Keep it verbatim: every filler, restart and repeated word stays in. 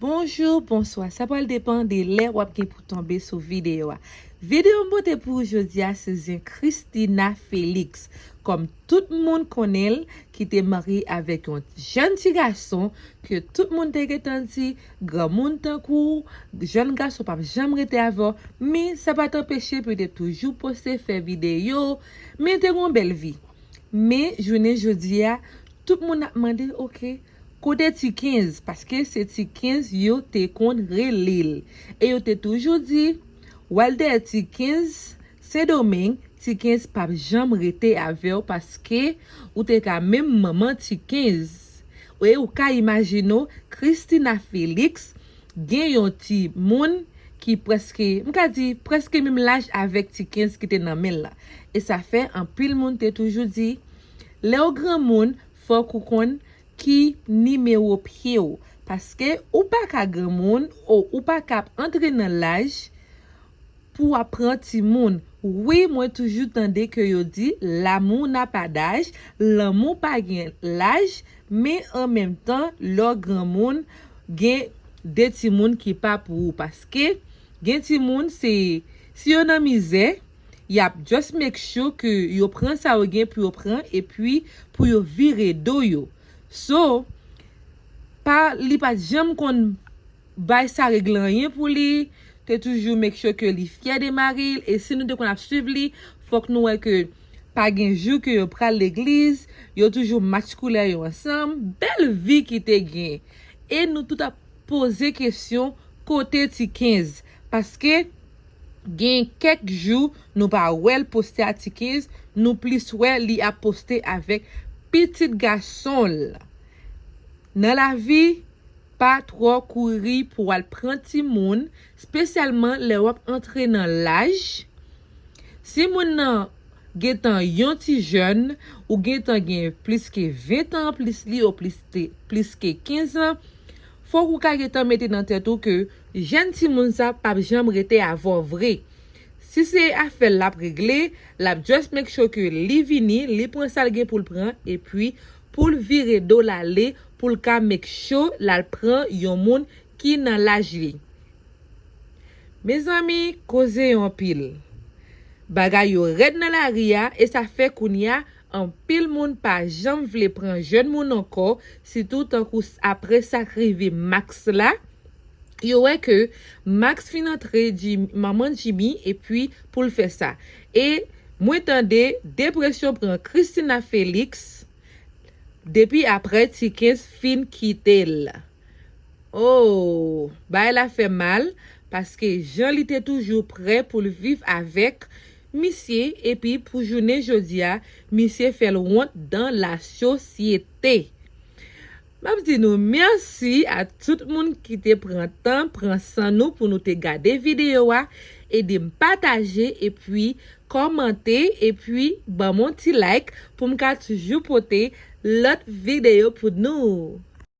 Bonjou, bonswa. Sa pral depann de lè w ap gen pou tonbe sou videyo a. Videyo m pote pou ou jodi a se zen Christina Félix. Kòm tout moun konnen l, ki te marye avèk yon jèn ti gason, ke tout moun te gentan di, granmoun tankou w, jèn gason p ap janm rete avè w, men sa pa t anpeche pou l te toujou poste, fè videyo, men te gen yon bèl vi. Men, jounen jodi a, tout moun ap mande, oke, kote Ti Kenz? Paske se Ti Kenz yo te konn rele l. E yo te toujou di, w al dèyè Ti Kenz Sendomeng, Ti Kenz p ap janm rete avè w paske ou te ka menm manman Ti Kenz. E ou ka imajine w, Christina Félix gen yon timoun ki prèske, m ka di, prèske menm laj avèk Ti Kenz ki te nan men l la. E sa fè anpil moun te toujou di, lè w granmoun, fòk ou konn ki nimewo pye w. Paske ou pa ka granmoun, ou, ou pa ka ap antre nan laj pou w ap pran timoun. Wi, mwen toujou tande ke yo di, l'amour n'a pas d'âge, lanmou pa gen laj, men an menm tan, lè w granmoun, gen de timoun ki pa pou ou. Paske gen timoun, se, si yo nan mizè, y ap just make sure ke yo pran sa yo gen pou yo pran, epi pou yo vire do yo. So, pa, li pa t janm konn bay sa regle anyen pou li, te toujou make sure ke li fyè de mari l, e si nou te konn ap swiv li, fòk nou wè ke pa gen jou ke yo pral legliz, yo toujou match koulè yo ansanm, bèl vi ki te gen. E nou tout ap poze kesyon, kote Ti Kenz? Paske gen kèk jou nou pa wè l poste a Ti Kenz, nou plis wè li ap poste avèk pitit gason l. Nan lavi, pa twò kouri pou w al pran timoun, espesyalman lè w ap antre nan laj. Si moun nan gentan yon ti jèn, ou gentan gen plis ke ven tan plis li, ou plis te, plis ke kenz an, fòk ou ka gentan mete nan tèt ou ke jèn timoun sa p ap janm rete avè w vre. Si se afè l l ap regle, l ap just make sure ke li vini, li pran sa l gen pou l pran, epi pou l vire do l ale, pou l ka make sure l al pran yon moun ki nan laj li. Mezanmi, koze yo anpil. Bagay yo rèd nan lari a, e sa fè kounye a, anpil moun pa janm vle pran jèn moun ankò, sitou tankou s-, apre sa k rive Max la. Yo wè ke Max fin antre Jim-, manman Jimmy, epi pou l fè sa. E mwen tande depresyon pran Christina Félix depi apre Ti Kenz fin kite l. Oh, bagay la fè mal, paske jan li te toujou prè pou l viv avèk misye, epi pou jounen jodi a, misye fè l wont dan lasosyete. M ap di nou mèsi a tout moun ki te pran tan, pran san nou pou nou te gade videyo a, ede m pataje, epi kòmante, epi ban m yon ti like pou m ka toujou pote lòt videyo pou nou.